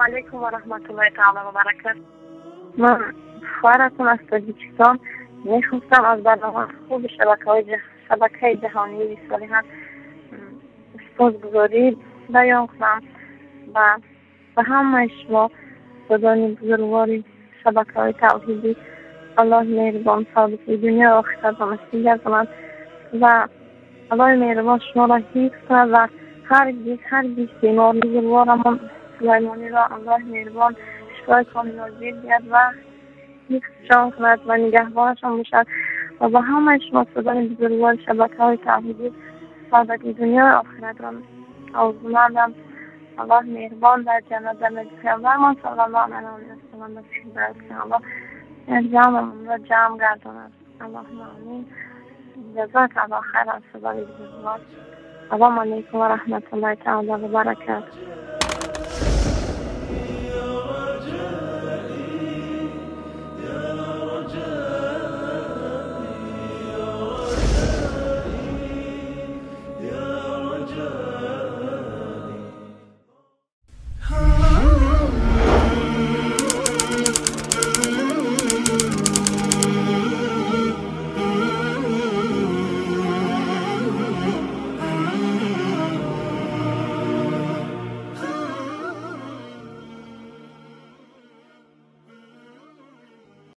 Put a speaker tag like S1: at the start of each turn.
S1: Алайкум ва раҳматуллоҳи таъоло ва баракатуҳ. Ман хоҳаратон аз Тоҷикистон мехостам аз барномаи хуби шабакаи ҷаҳонии Висолиҳан сипосгузорӣ баён кунам ва ба ҳамаи шумо устодони бузургвори шабакаҳои тавҳидӣ. Аллоҳи меҳрубон саодати дунё охиратро насиб гардонад ва Аллоҳи меҳрубон шуморо ҳифз кунад ва ҳаргиз ҳаргиз бемор бузургворамон Сулаймониро Аллоҳи меҳрубон шифои комил диҳад ва ҳифзшон кунад ва нигаҳбонашон бошад ва ба ҳамаи шумо устодони бузургвори шабакаҳои тавҳидӣ саодати дунё охиратро орзумандам. Аллоҳ меҳрубон дар ҷаннат дар назди паёмбармон саллаллоҳу алайҳи васаллам насиб кунад. Аллоҳ ҷамъамонро ҷамъ гардонад. Аллоҳумма амин. Ҷазакаллоҳ хайран, устодони бузургвор. Салому алайкум ва раҳматуллоҳи таъоло ва баракатуҳ.